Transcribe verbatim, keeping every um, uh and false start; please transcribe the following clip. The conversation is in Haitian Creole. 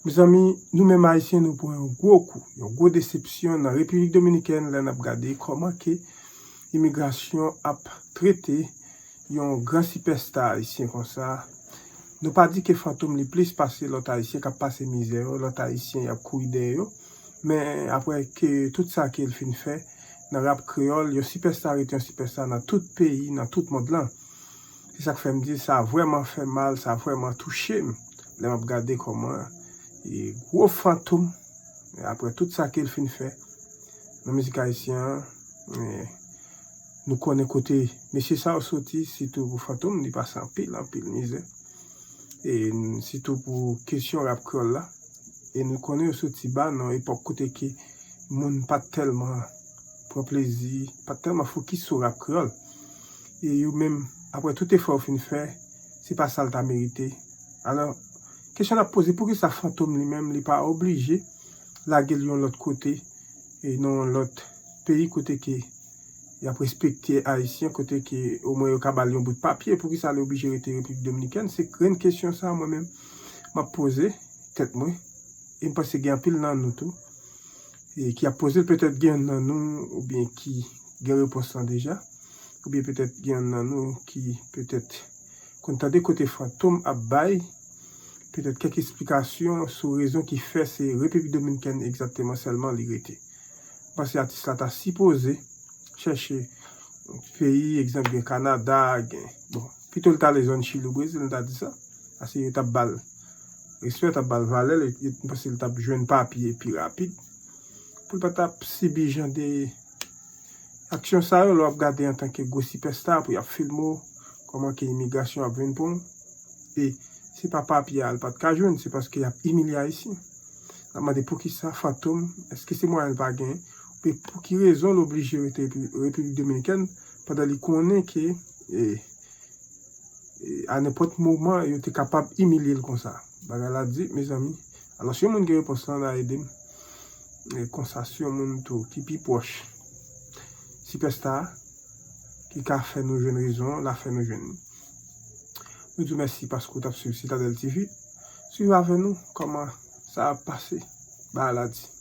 Mezanmi, nou menm Ayisyen, nou pran yon gwo kou, yon gwo desepsyon nan Repiblik Dominikèn lè n ap gade kòman ke imigrasyon ap trete yon gran sipèsta ayisyen konsa. Nou pa di ke Fantom li plis pase lòt Ayisyen k ap pase mizè yo, lòt Ayisyen y ap kouri dèyè yo. Men apre ke tout sa ke l fin fè nan rap kreyòl, yon sipèsta rete yon sipèsta nan tout peyi, nan tout mond lan. Se sa k fè m di sa vrèman fè mal, sa vrèman touche m lè m ap gade kòman e gwo Fantom, apre tout sa ke l fin fè nan mizik ayisyen an, e nou konnen kote mesye sa yo soti, sitou pou Fantom, li pase anpil, anpil mizè. E n- sitou pou kesyon rap kreyòl la. E nou konnen yo soti ba nan epòk kote ke moun pa t tèlman pran plezi, pa t tèlman fokis sou rap kreyòl. E yo menm, apre tout efò yo fin fè, se pa sa l ta merite. Alò, kesyon n ap poze, poukisa Fantom li menm, li pa oblije lage l yon lòt kote, e nan yon lòt peyi kote ke y ap respekte Ayisyen, kote ke omwen yo ka ba l yon bout papye, poukisa li oblije rete Repiblik Dominikèn? Se grenn kesyon sa mwen menm m ap poze tèt mwen. E m panse gen anpil nan nou tou e ki ap poze l, petèt gen nan nou oubyen ki gen repons lan deja, oubyen petèt gen nan nou ki petèt konn tande kote Fantom ap bay petèt kèk esplikasyon sou rezon ki fè se Repiblik Dominikèn egzakteman sèlman li rete. M panse atis la ta sipoze chèche peyi, egzanp, gen Kanada, gen, bon, pito l t ale zòn Chili ou Brezil, m ta di sa. Paske yo t ap ba l respè, t ap ba l valè, l- m panse l t ap jwenn papye pi rapid. Pou l pa t ap sibi jan de aksyon sa yo, lè w ap gade antanke gwo sipèsta, pou y ap filme w, kòman ke imigrasyon ap vin pran w. E se pa papye a l pa t ka jwenn, se paske y ap imilye Ayisyen. L ap mande poukisa Fantom, èske se mwayen l pa genyen? Oubyen pou ki rezon l oblije rete Repi- Repiblik Dominikèn pandan li konnen ke e, e, a nenpòt moman yo te kapab imilye l konsa? Bagay la di, mezanmi. Alò, si yon moun gen repons lan, la ede m. E konsa, si yon moun tou ki pi pwòch sipèsta a, ki ka fè nou jwenn rezon an, l a fè nou jwenn li. Nou di w mèsi paske w t ap swiv Citadelle T V. Swiv avè nou kòman sa ap pase. Bagay la di.